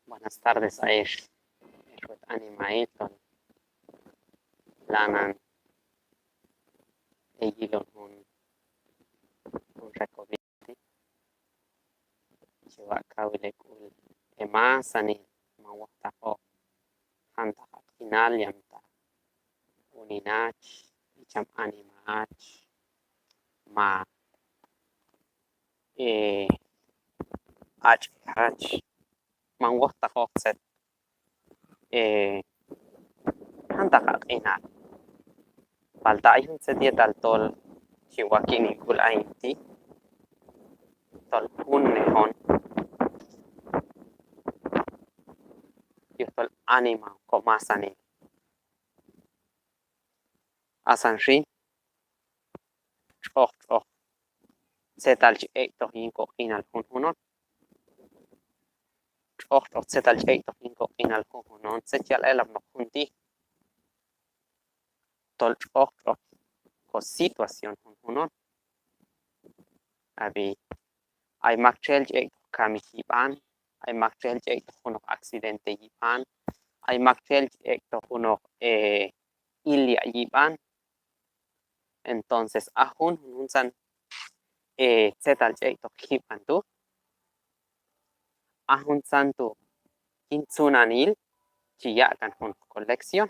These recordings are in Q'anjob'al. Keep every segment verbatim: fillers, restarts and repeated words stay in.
Buenas tardes ayex, ex wet animahil, tol lanan heyilon jun, junxa COVID ti'. Chi waq' kawil hek'ul hemasanil, man wojtaqoq jantaq ha q'inal, yamta unin hach, icham anima hach, ma, eh, ach'ej hach, man wojtaqoq tzet, eh, jantaq ha q'inal. Palta ay jun tzet yetal tol chi waq' yin hin k'ul ayin ti', tol junnej on yujtol anima komasanil. Asan xin, tx'oq tx'oq tzetal chi ek'toq yin koq'inal junjun on. Tx'oq tx'oq tzetal chi ek'toq yin koq'inal junjun on, tzet chi yal elapnoq jun ti', tol tx'oq tx'oq kosituación junjun on. Ab'i, ay maktxel chi ek'toq kamich yib'an, ay maktxel chi ek'toq junoq accidente yib'an, ay maktxel chi ek'toq junoq, eh, ilya' yib'an. Entonces a jun, juntzan, eh, tzetal chi ek'toq jib'an tu', a juntzan tu' yin tzunanil chi yaq' kan junoq kolección.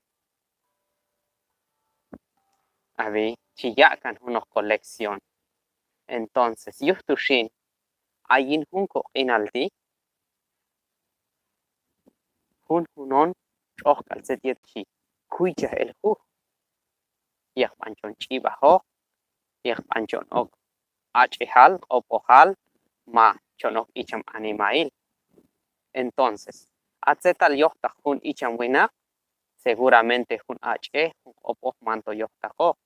Ab'i, chi yaq' kan junoq kolección. Entonces yuj tu xin, a yin jun koq'inal ti', junjun on tx'oq k'al tzet yet chi kuychaj el juj. Yaqb'an chon ch'ib'ajoq, yaqb'an chon ok ach'ejal, q'opojal, ma chon ok icham animahil. Entonces a tzetal yojtaq jun icham winaq, seguramente jun ach'ej, jun q'opoj manto yojtaqoq.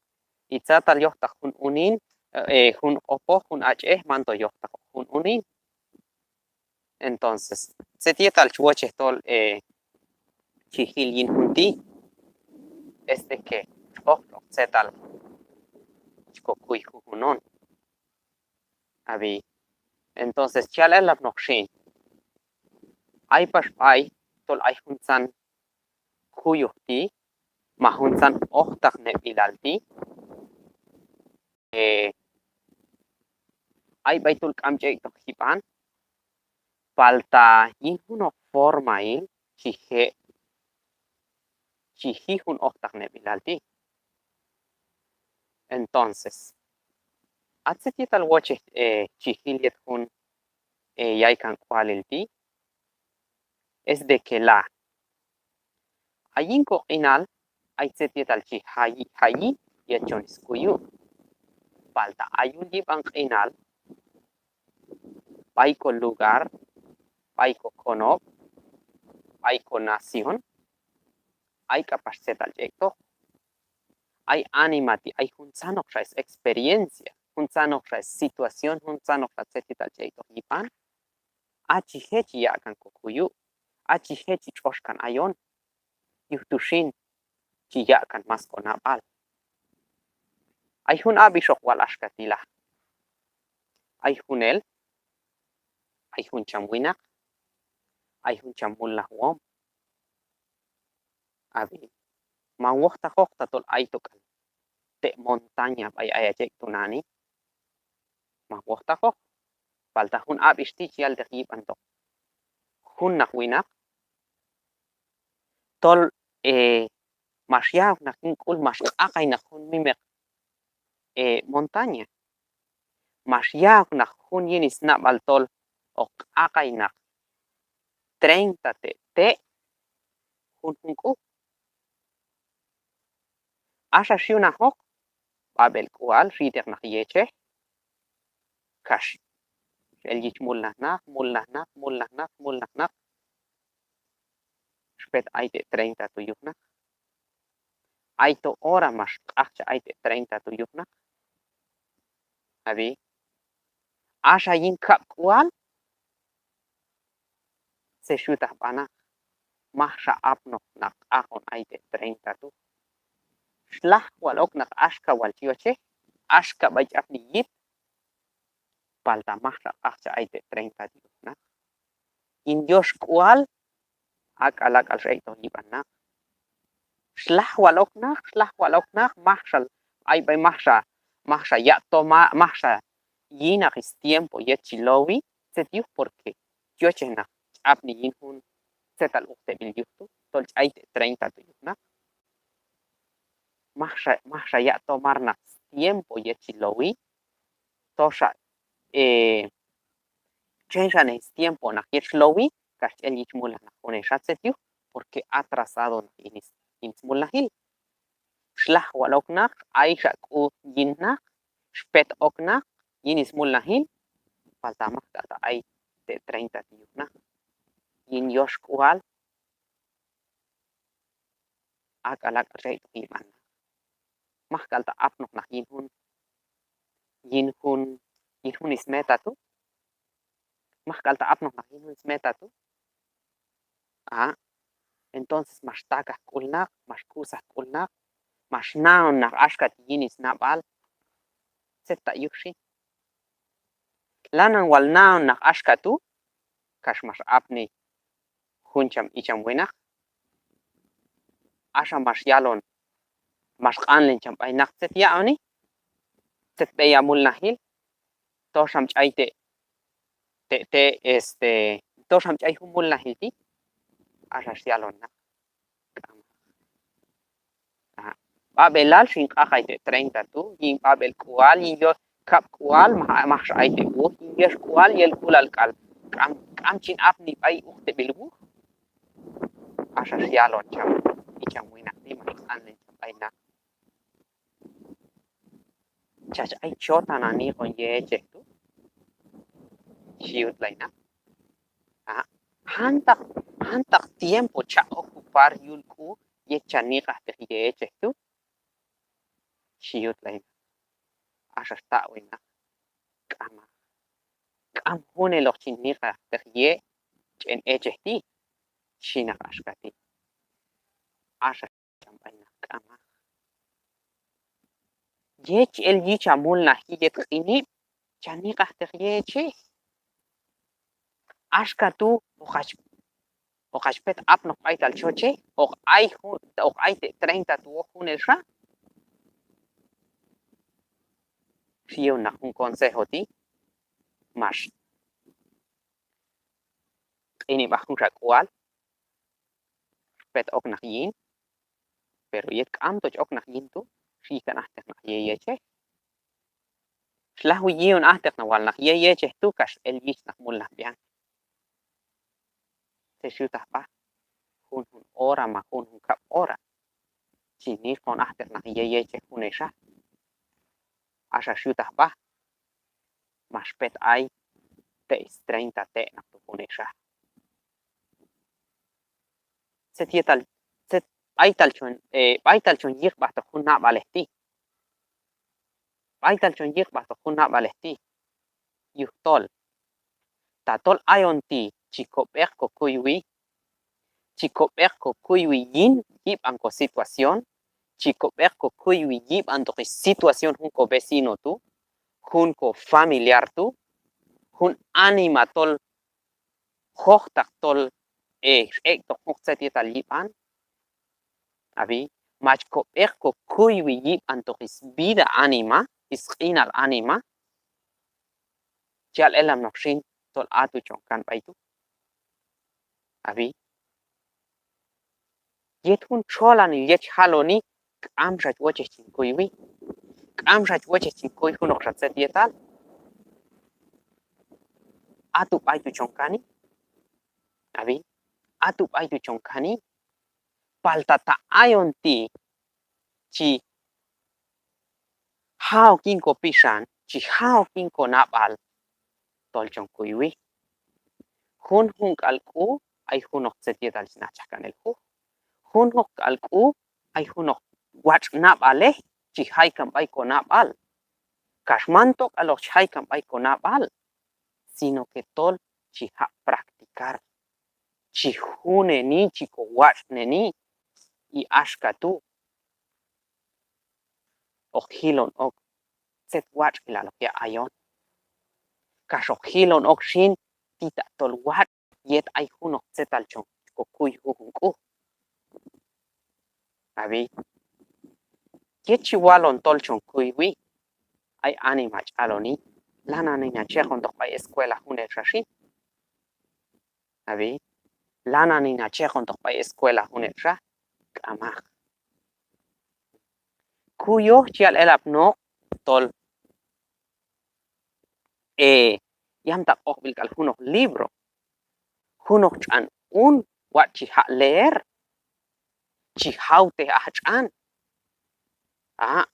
Y tzetal yojtaq jun unin, eh, jun q'opoj, jun ach'ej manto yojtaqoq jun unin. Entonces tzet yetal chi wochej tol, eh, chi jil yin jun ti', es de que tx'oq tx'oq tzetal chi kokuy junjun on. Ab'i, entonces chi yal elapnoq xin, ay pax b'ay tol ay juntzan kuyoj ti' ma juntzan ojtaqneb'ilal ti', eh, ay b'ay tol k'am chi ek'toq jib'an, palta yin junoq formahil chi je', chi ji' jun ojtaqneb'ilal ti'. Entonces a tzet yetal wochej, eh, chi jil yet jun, eh, yaykan k'ualil ti', es de que la, a yin koq'inal ay tzet yetal chi jayi, jayi yet chon skuyu'. Palta a yul yib'an q'inal, b'ay kolugar, b'ay kokonob', b'ay konación, ay k'apax tzetal chi ek'toq. Ay anima ti' ay juntzanoqxa experiencia, juntzanoqxa situación, juntzanoqxa tzet yetal chi ek'toq yib'an. A chi je' chi yaq' kan kokuyu', a chi je' chi tx'ox kan ayon. Yuj tu xin chi yaq' kan más konab'al. Ay jun ab'ix hoq wal axka ti' la. Ay junel, ay jun cham winaq, ay jun cham mulnajwom. Ab'i, man wojtaqoq tatol ay tok'al te' montaña b'ay ayach ek' tinani'. Man wojtaqoq, palta jun ab'ix ti' chi yalteq yib'antoq jun naq winaq tol, eh, max ya'ok naq yin k'ul, max q'aqay naq jun mimeq, eh, montaña. Max ya'ok naq jun yin snab'al tol hoq q'aqay naq treinta te' te' junjun k'u. Axa xyunajoq b'ab'el k'ual, xi'teq naq yechej, kax xel yich mulnaj naq, mulnaj naq, mulnaj naq, mulnaj naq. Xpet ay te' treinta tu' yuj naq. Ay to hora max q'aqcha ay te' treinta tu' yuj naq. Ab'i, axa yin kab' k'ual tzet xyutaj b'a naq, majxa apnoq naq q'aqon ay te' treinta tu'. Xlaj wal ok naq axka wal chi yochej, axka b'ay ch'apni yip, palta majxa q'aqcha ay te' treinta tu' yuj naq. Yin yox k'ual Ak'al ak'al x'ek'toq yib'an naq. Xlaj wal ok naq, xlaj wal ok naq, majxa ay b'ay, majxa, majxa yaq' toma, majxa yin naq stiempo yet chi lowi. Tzet yuj, porque yochej naq ch'apni yin jun tzetal uqteb'il yuj tu', tol ch'ay te' treinta tu' yuj naq. Majxa, majxa yaq' tomar naq stiempo yet chi lowi. Toxa, eh, txenxanej stiempo naq yet xlowi, kax ch'el yich mulnaj naq junelxa. Tzet yuj, porque atrasado naq yin is-, yin smulnajil. Xlaj wal ok naq, ayxa k'u yin naq, xpet ok naq yin smulnajil, palta majk'al ta' ay te' treinta ti' yuj naq. Yin yox k'ual, ak'al ak'al x'ek'toq yib'an naq. Majk'al ta' apnoq naq yin jun, yin jun, yin jun smeta tu'. Majk'al ta' apnoq naq yin jun smeta tu'. Ah, entonces max takaj k'ul naq, max k'usaj k'ul naq, max naon naq axka ti' yin snab'al. Tzet ta' yuj xin. Lanan wal naon naq axka tu', kax max apni jun cham icham winaq. Axa max yalon, max q'anlen cham b'ay naq tzet yaq'oni, tzet b'ey a mulnajil, toxam ch'ay te', te', te', este, toxam ch'ay jun mulnajil ti'. Axa xyalon naq. K'am. Aha. B'ab'elal xin q'aq'ay te' treinta tu', yin b'ab'el k'ual, yin yo-, kab' k'ual, maj-, majxa ay te' wuj, yin yox k'ual, yel k'ulal k'al. K'am, k'am chin apni b'ay uqteb'il wuj. Axa xyalon cham icham winaq ti', max q'anlen cham b'ay naq. Chach ay chotan a niq'on yechej tu', xhi yut lay naq. Ah, jantaq, jantaq tiempo cha ocupar yul k'u yet cha niq'ajteq yechej tu', xhi yut lay naq. Axa xtaq'wi naq. K'amaq. K'am juneloq chin niq'ajteq ye' ch'en echej ti', xhi naq axka ti'. Axa cham b'ay naq. K'amaq. Yet chi el yich a mulnajil yet q'inib', cha niq'ajteq yechej. Axka tu' hoqach, hoqach pet apnoq b'aytal chochej, hoq ay jun, hoq ay te' treinta tu' ok junelxa. Xhi yun naq jun consejo ti', max q'inib'aj junxa k'ual, xpet ok naq yin, pero yet k'amto chi ok naq yin tu', xyikan ajteq naq ye yechej. Xlajwi yi'on ajteq naq wal naq ye yechej tu', kax el yich naq mulnaj b'ian. Tzet xyutaj b'a, junjun hora ma junjun kab' hora chi niq'on ajteq naq ye yechej junelxa. Axa xyutaj b'a, max pet ay te' streinta te' naq tu' junelxa. Tzet yetal, tzet b'aytal chon, eh, b'aytal chon yiqb'ajtoq jun nab'alej ti'. B'aytal chon yiqb'ajtoq jun nab'alej ti'. Yujtol, tatol ayon ti' chi kob'eq kokuywi, chi kob'eq kokuywi yin yib'an kosituación, chi kob'eq kokuywi yib'antoq ix situación jun kovecino tu', jun kofamiliar tu', jun anima tol jojtaq tol, eh, ek'toq junoq tzet yetal yib'an. Ab'i, mach kob'eq kokuywi yib'antoq ix vida anima, ix q'inal anima. Chi yal elapnoq xin tol a tu' chon kan b'ay tu'. Ab'i. Yet jun txolanil yet chi jaloni, k'amxa chi wochej chin kuywi. K'amxa chi wochej chin kuy junoqxa tzet yetal. A tu' b'ay tu' chon kani. Ab'i. A tu' b'ay tu' chon kani. Palta ta ayon ti' chi ja' ok yin kopixan, chi ja' ok yin konab'al tol chon kuywi. Junjun k'al k'u ay junoq tzet yetal chi nachaj kan el juj. Junjun k'al k'u ay junoq watx' nab'alej chi jay kan b'ay konab'al. Kax man tok'aloq chi jay kan b'ay konab'al, sino que tol chi jaq' practicar, chi juneni, chi kowatx'neni, y axka tu' hoq jilon ok tzet watx'ilal hoq yaq' ayon. Kax hoq jilon ok xin ti tatol watx' yet ay junoq tzetal chon, kokuy jujun k'u. Ab'i, yet chi walon tol chon kuywi, ay anima ch'aloni, lanan hin hach jeqontoq b'ay escuela junelxa xin. Ab'i, lanan hin hach jeqontoq b'ay escuela junelxa, k'amaq. Kuyoj chi yal elapnoq tol, e, yamta q'oqb'il k'al junoq libro, junoq tx'an un watx' chi jaq' leer, chi jawtej aj tx'an. A,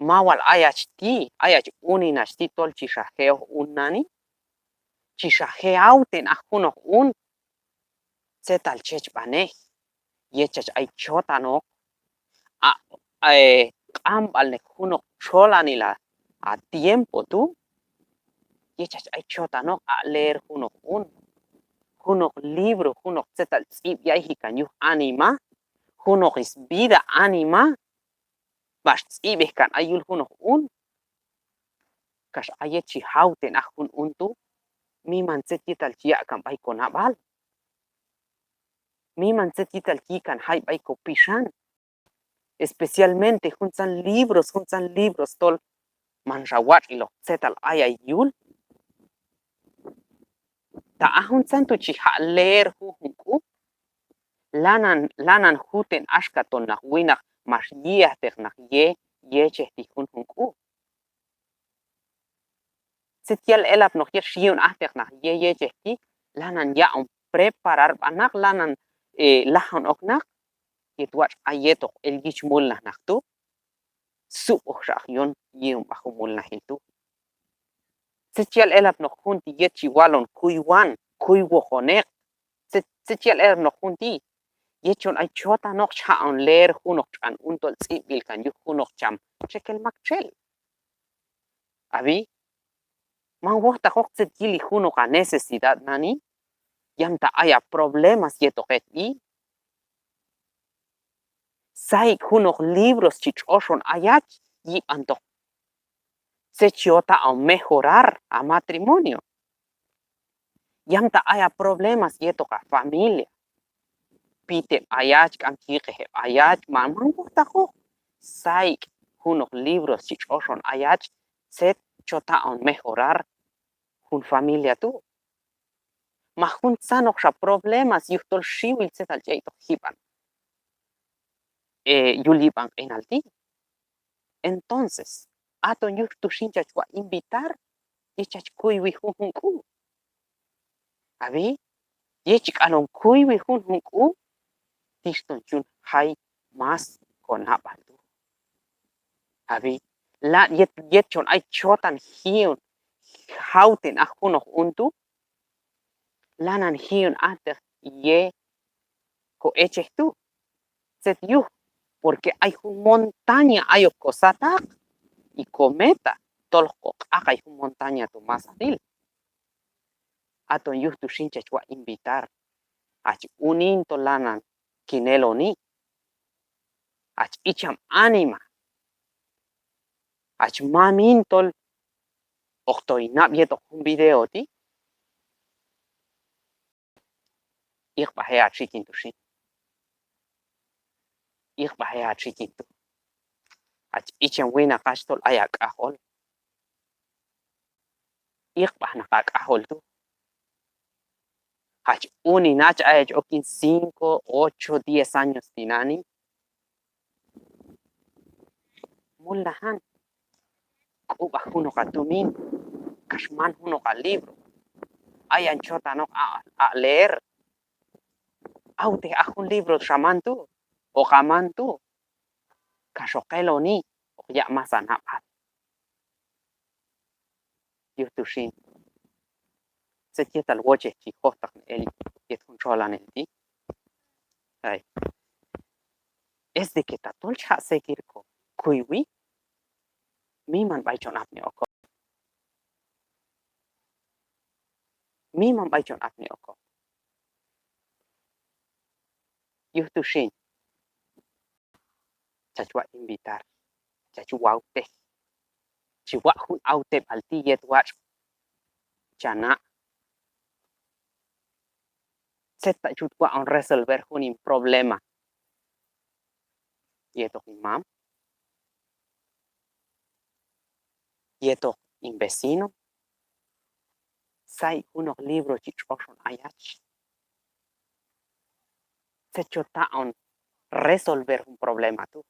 mawal ayach ti', ayach unin hach ti' tol chi xa je'oj un nani', chi xa je' awten aj junoq un. Tzetal chechb'anej yet chach ay chotanoq a, e, q'anb'alnej junoq txolanil a tiempo tu', yet chach ay chotanoq a leer junoq un, junoq libro, junoq tzetal tz'ib' yayji kan yuj anima, junoq svida anima, max tz'ib'ej kan ay yul junoq un. Kax a yet chi jawten aj jun un tu', miman tzet yetal chi yaq' kan b'ay konab'al, miman tzet yetal chi yi' kan jay b'ay kopixan, especialmente juntzan libros, juntzan libros tol manxa watx'iloq tzetal ayay yul. Ta a juntzan tu' chi jaq' leer jujun k'u, lanan, lanan juten axka ton naq winaq max yi'ajteq naq ye yechej ti' junjun k'u. Tzet yal elapnoq yet xi'on ajteq naq ye yechej ti', lanan yaq'on preparar b'a naq, lanan, e, lajan ok naq yet watx' a yetoq el yich mulnaj naq tu', sub'oj xa aj yin yi'on b'a jun mulnajil tu'. Tzet yal elapnoq jun ti' yet chi walon kuywan, kuywoqoneq. Tzet, tzet yal elapnoq jun ti', yet chon ay chotanoq chi jaq'on leer junoq tx'an un tol tz'ib'b'il kan yuj junoq cham txekel maktxel. Ab'i, man wojtaqoq tzet yili junoq a necesidad nani', yamta ay a problemas yetoq etb'i. Sayek' junoq libros chi tx'oxon ayach yib'antoq tzet chi yot aq'on mejorar a matrimonio. Yamta ay a problemas yetoq a familia, pit heb' ayach, k'am chi yiqej heb' ayach, man, man wojtaqoq. Sayek' junoq libros chi tx'oxon ayach tzet chot aq'on mejorar jun familia tu'. Ma juntzanoqxa problemas yujtol xiwil tzetal chi ek'toq jib'an, e, yul yib'an q'inal ti'. Entonces, aton yuj tu xin chach waq' invitar yet chach kuywi junjun k'u. Ab'i, yet chi k'alon kuywi junjun k'u, tixton chun jay más konab'al tu'. Ab'i, la, yet, yet chon ay chotan ji'on jawten aj junoq un tu', lanan ji'on ajteq ye ko echej tu'. Tzet yuj, porque ay jun montaña ayok ko sataq y ko meta tol hoq ko q'aqay jun montaña tu' masanil. Aton yuj tu xin chach waq' invitar, hach unin tol lanan kin eloni, hach icham anima, hach mamin tol hoq to hin nab' yetoq jun video ti'. Iqb'aj e hach xikin tu' xin. Iqb'aj e hach xikin tu'. Hach icham winaq hach tol ay a k'ajol. Iqb'aj naq a k'ajol tu'. Hach unin hach ayach ok yin cinco, ocho, diez años tinani'. Mulnajan, k'ub'aj junoq a tumin, kax man junoq a libro. Ayan chotanoq a, a leer. Awtej aj jun libro xa man tu', hoq a man tu', kax hoq eloni, hoq yaq' más a nab'al. Yuj tu xin, tzet yetal wochej chi jojtaqnen el yet jun txolanil ti'. Ay. Es de que tatol chi jaq' seguir ko kuywi, miman b'ay chon apni okoq. Miman b'ay chon apni okoq. Yuj tu xin, chach waq' invitar, chach wawtej, chi waq' jun awteb'al ti' yet watx' cha na' tzet ta' chut waq'on resolver jun hin problema. Yetoq hin mam, yetoq hin vecino, say junoq libro chi tx'oxon ayach. Tzet chot taq'on resolver jun problema tu'.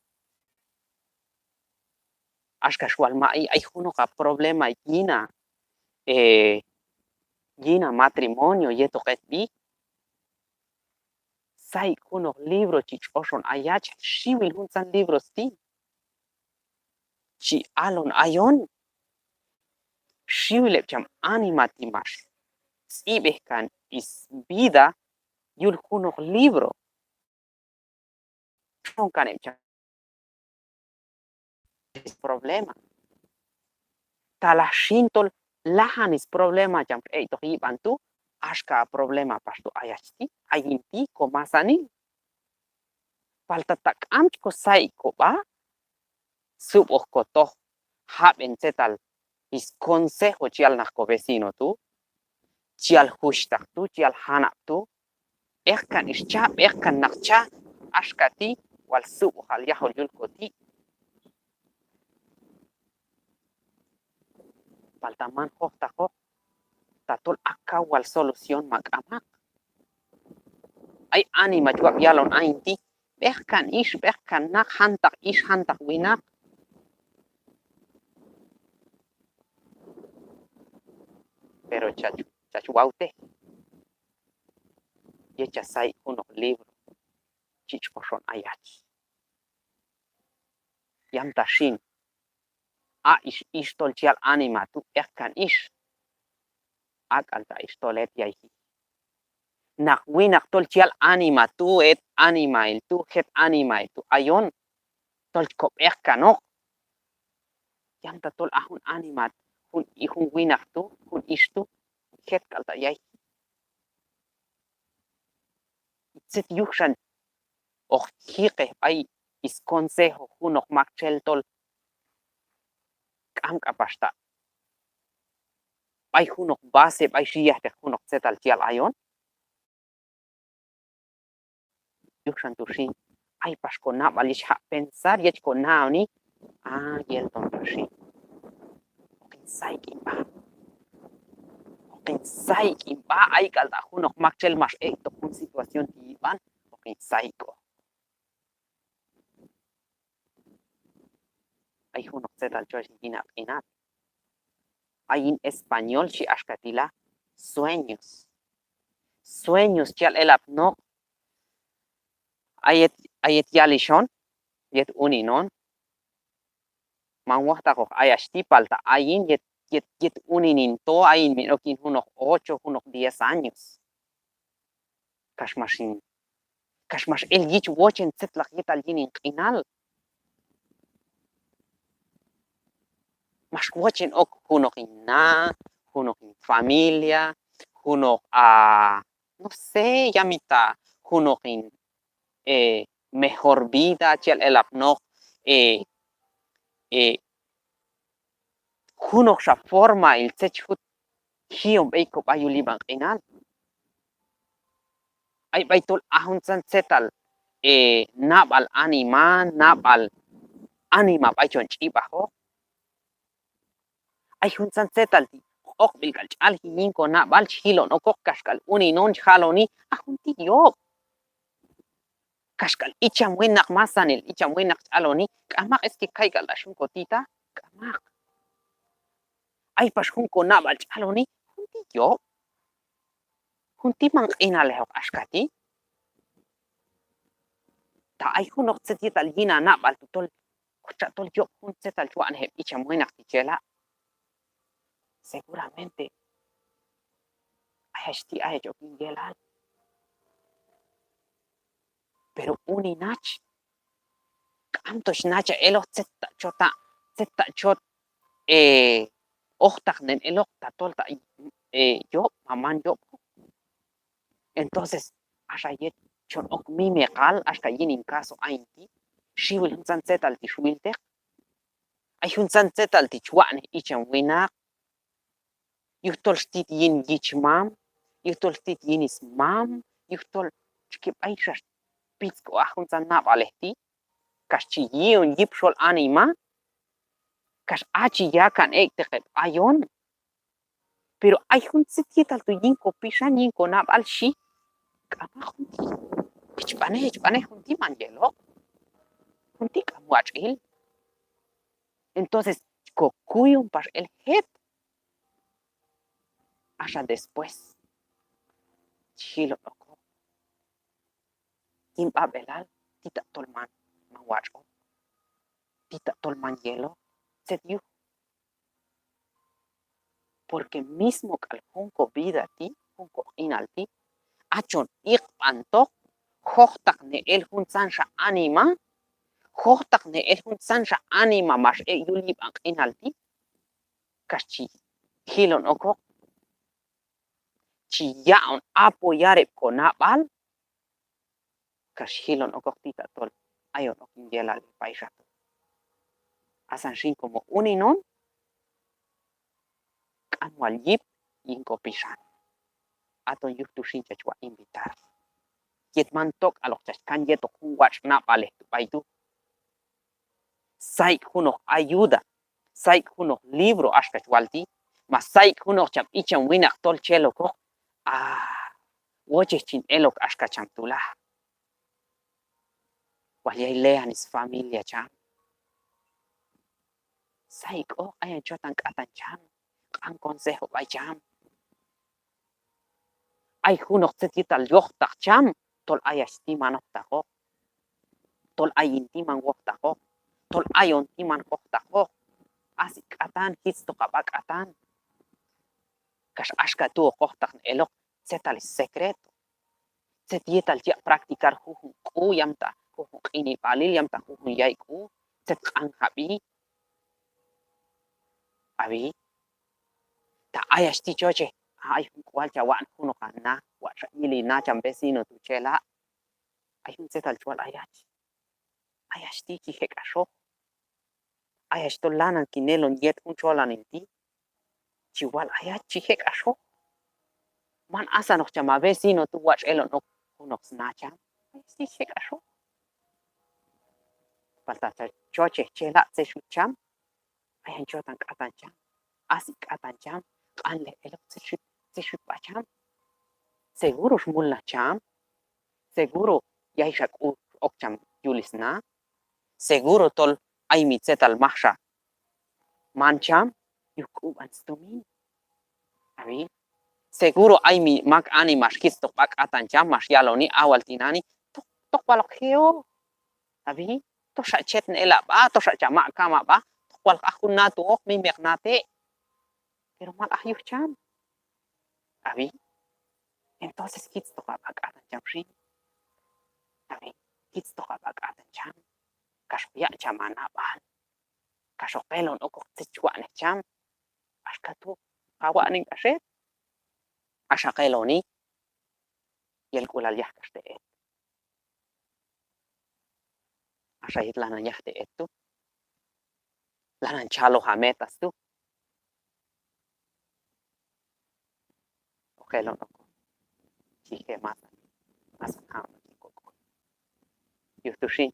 Axka xwal ma ay, ay junoq a problema yin a, eh, yin a matrimonio yetoq etb'i. Say junoq libro chi tx'oxon ayach, xiwil juntzan libros ti' chi alon ayon. Xiwil heb' cham anima ti' max tz'ib'ej kan svida yul junoq libro. Tx'oxon kan heb' cham problema. Talaj xin tol lajan sproblema cham ek'toq yib'an tu', axka a problema pax tu' ayach ti', ayin ti' komasanil. Palta ta k'am chi kosay kob'a, sub'oj kotoj jab'en tzetal sconsejo chi yal naq ko vecino tu', chi yal juxhtaq tu', chi yal janab' tu', b'eq kan ix cha, b'eq kan naq cha, axka ti' wal sub'ojal yajol yul koti'. Palta man jojtaqoq tatol a kaw wal solución ma k'amaq. Ay anima chi wab' yalon ayin ti', b'eq kan ix, b'eq kan naq, jantaq ix, jantaq winaq. Pero chach, chach wawtej yet cha say junoq libro chi tx'oxon ayach. Yamta xin, a ix, ix tol chi yal anima tu', b'eq kan ix, ak'alta' ix tol het yayji. Naq winaq tol chi yal anima tu', het animahil tu', jet animahil tu' ayon, tol chi kob'eq kanoq. Yamta tol a jun anima, jun, jun winaq tu', jun ix tu', jetk'alta' yayji. Tzet yuj xan hoq jiqej b'ay sconsejo junoq maktxel tol k'am k'apax ta' b'ay junoq base b'ay xi yajteq junoq tzetal chi yal ayon. Yuj xan tu' xin, ay pax konab'al yet chi jaq' pensar, yet chi kona'oni, a, yel ton ta xin. Hoqin sayk'in b'a. Hoqin sayk'in b'a, ay k'alta' junoq maktxel max ek'toq jun situación ti' yib'an, hoqin sayk'oq. Ay junoq tzetal chwal yin a q'inal. Ay yin español xi axka ti' la, sueños. Sueños chi yal elapnoq. A yet, a yet yalixh on, yet unin on, man wojtaqoq ayach ti' palta ayin yet, yet, yet unin hin to, ayin min ok yin junoq ocho, junoq diez años. Kax max hin, kax max el yich wochen tzetlaq yetal yin hin q'inal. Max wochen ok junoq hin na, junoq hin familia, junoq, a, no sé, yamita junoq hin, e, mejor vida chi yal elapnoq, e, e, junoqxa formahil tzet chi jut ji'on b'ey kob'a yul yib'an q'inal. Ay b'ay tol a juntzan tzetal, e, nab'al anima, nab'al anima b'ay chon ch'ib'ajoq. Ay juntzan tzetal ti' q'oqb'il k'al chi alji yin konab'al, chi jilon okoq, kaxk'al unin on chi jaloni, a jun ti' yob'. Kaxk'al icham winaq masanil, icham winaq chi aloni, k'amaq, es que kayk'al ta' xun kotita, k'amaq. Ay pax jun konab'al chi aloni, jun ti' yob'. Jun ti' man q'inalejoq axka ti'. Ta ay junoq tzet yetal yin a nab'al tu' tol, oktxa tol yob' jun tzetal chi watx'nej heb' icham winaq ti' chela'. Seguramente ayach ti' ayach ok yin yelal. Pero unin hach, k'amto chi nachaj eloq tzet ta' chot a, tzet ta' chot, e, ojtaqnen eloq tatol ta', e, yob' ma man yob'. Entonces, axa yet chon ok mimeqal, axka yin hin caso ayin ti', xiwil juntzan tzetal ti' xwilteq. Ay juntzan tzetal ti' chi watx'nej icham winaq, yujtol xtit yin yichmam, yujtol xtit yin smam, yujtol chi ke b'ay xa pitzk'oj aj juntzan nab'alej ti', kax chi yi'on yip xol anima, kax a chi yakan ek'teq heb' ayon. Pero ay jun tzet yetal tu' yin ko pixan, yin ko nab'al xhi, k'amaq jun ti'. Hech b'anej, hech b'anej jun ti' man yeloq. Jun ti' k'am watx'il. Entonces, ko kuyon pax el jet. Axa después chi jilon okoq yin b'ab'elal ti' ta' tol man, man watx'oq, ti' ta' tol man yeloq. Tzet yuj. Porque mismo k'al jun ko vida ti', jun ko q'inal ti', a chon iqb'antoq jojtaqnej el juntzanxa anima, jojtaqnej el juntzanxa anima max ek' yul yib'an q'inal ti', kax chi jilon okoq, chi yaq'on apoyar heb' ko nab'al, kax jilon okoq ti' ta' tol ayon ok yin yelal el payxa tu'. Asan xin como unin on, k'am wal yip yin ko pixan. Aton yuj tu xin chach waq' invitar. Yet man tok'aloq chach kan yetoq jun watx' nab'alej tu' b'ay tu'. Sayek' junoq ayuda, sayek' junoq libro axka chi wal ti', ma sayek' junoq cham icham winaq tol chel okoq, a, wochej chin el ok axka cham tu' la. Wal yay lean sfamilia cham. Sayek'oq, ayan chotan k'atan cham, q'an consejo b'ay cham. Ay junoq tzet yetal yojtaq cham, tol ayach ti' man ojtaqoq, tol ayin ti' man wojtaqoq, tol ayon ti' man jojtaqoq. Asi k'atan, jitztoq a b'a k'atan. Kax axka tu' hoq ojtaqnej eloq tzetal secreto, tzet yetal chi yaq' practicar jujun k'u, yamta jujun q'inib'alil, yamta jujun yay k'u, tzet q'anjab'i. Ab'i, ta ayach ti' chochej, a, ay jun k'ual cha waq'nej junoq a na, watx' xa yili na cham vecino tu' chela'. Ay jun tzetal chi wal ayach. Ayach ti' chi je' k'axoq. Ayach tol lanan kin elon yet jun txolanil ti'. Chi wal ayach, chi je' k'axoq. Man asanoq cham a vecino tu' watx' elon ok junoq sna cham. Ayach ti' chi je' k'axoq. Palta cha chochej chela' tzet xyut cham. Ayan chotan k'atan cham, asi k'atan cham, q'anlej eloq tzet xyut, tzet xyut b'a cham. Seguro xmulnaj cham, seguro yay xa k'u ok cham yul sna, seguro tol ay mi tzetal maj xa man cham yuj k'ub'an stumin. Ab'i, seguro ay mi mak anima max jitztoq b'a k'atan cham, max yaloni, a wal tinani', toq, toq waloq je'oq. Ab'i, toxa chetnej el a b'a, toxa cha maq' kam a b'a, toq wal aj jun na tu' oq, mimeq na te'. Pero man aj yuj cham. Ab'i, entonces jitztoq a b'a k'atan cham xin. Ab'i, jitztoq a b'a k'atan cham. Kax hoq yaq' cham a nab'al. Kax hoq elon okoq tzet chi waq'nej cham. Axka tu' hoq awa'nen k'ax het. Axa hoq eloni yelk'ulal yaj k'ax te' het. Axa yet lanan yaj te' het tu', lanan chaloj a metas tu'. Hoq elon okoq chi je' masanil, masanil jab'oq chi kok'ul. Yuj tu xin,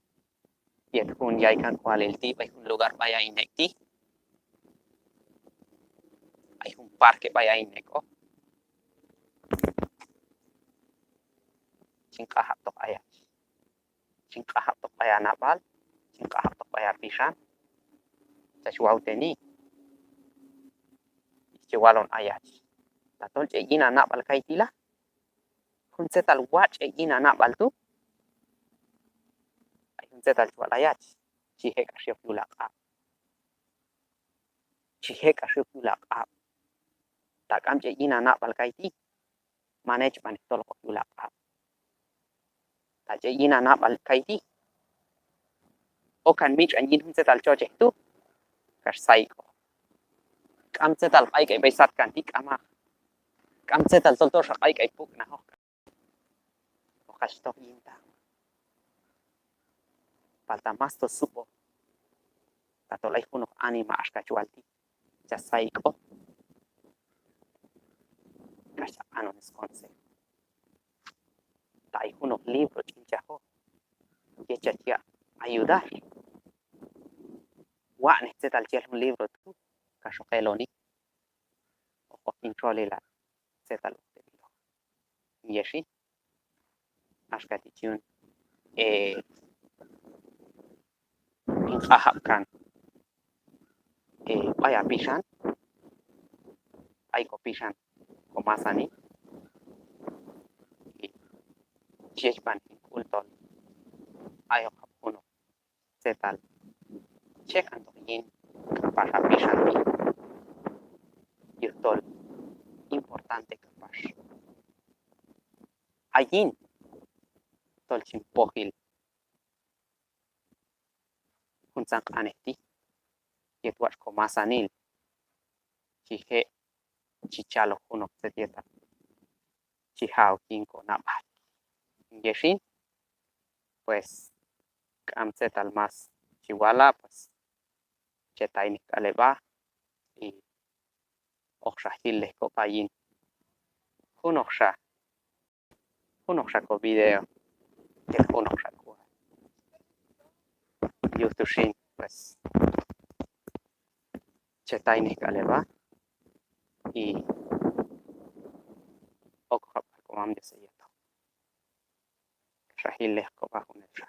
yet jun yaykan k'ualil ti' b'ay jun lugar b'ay a in ek' ti', ay jun parque b'ay a in ek'oq. Chin q'anjab'toq ayach. Chin q'anjab'toq b'ay a nab'al, chin q'anjab'toq b'ay a pixan. Chach wawteni. Chi walon ayach. Tatol ch'ek' yin a nab'al kayti' la. Jun tzetal watx' ch'ek' yin a nab'al tu'. Ay jun tzetal chi wal ayach. Chi je' k'ax yok yul a q'ab'. Chi je' k'ax yok yul a q'ab'. Ta k'am ch'ek' yin a nab'al kayti', man echb'anej tol hoq ok yul a q'ab'. Ta ch'ek' yin a nab'al kayti', okan mitx'an yin jun tzetal chochej tu', kax sayk'oq. K'am tzetal q'ayk'ay b'ay satkan ti', k'amaq. K'am tzetal tol toxa q'ayk'ay puk'najoq. Hoq hach toj yintaq. Palta mas to sub'oj. Tatol ay junoq anima axka chi wal ti', cha sayk'oq. Kax cha q'anon sconsejo. ay junoq libro ch'inchajoq yet chach ya' ayudar. Watx'nej tzetal chi yal jun libro tu' kax hoq eloni, hoq ok yin txolilal tzetal hoq teloq. Yexin, axka ti' chi yun, eh, hin q'anjab' kan, eh, b'ay ha pixan, b'ay ko pixan ko masanil, y chi yechb'an hin k'ul tol ay hoq jab' junoq tzetal chi ek'antoq yin k'apax ha pixan ti', yujtol importante k'apax hayin tol chin pojil juntzan q'anej ti' yet watx' ko masanil chi je' chi chaloq junoq tzet yetal chi ja' ok yin ko nab'al. Yexin, pues k'am tzetal más chi wala', pues che taynej k'al heb'a, y hoqxa jillej kob'a yin junoqxa, junoqxa ko video yet junoqxa k'ual. Yuj tu xin, pues che taynej k'al heb'a, y okoqab' k'al ko Mam Dios heyetoq. Xa jillej kob'a junelxa.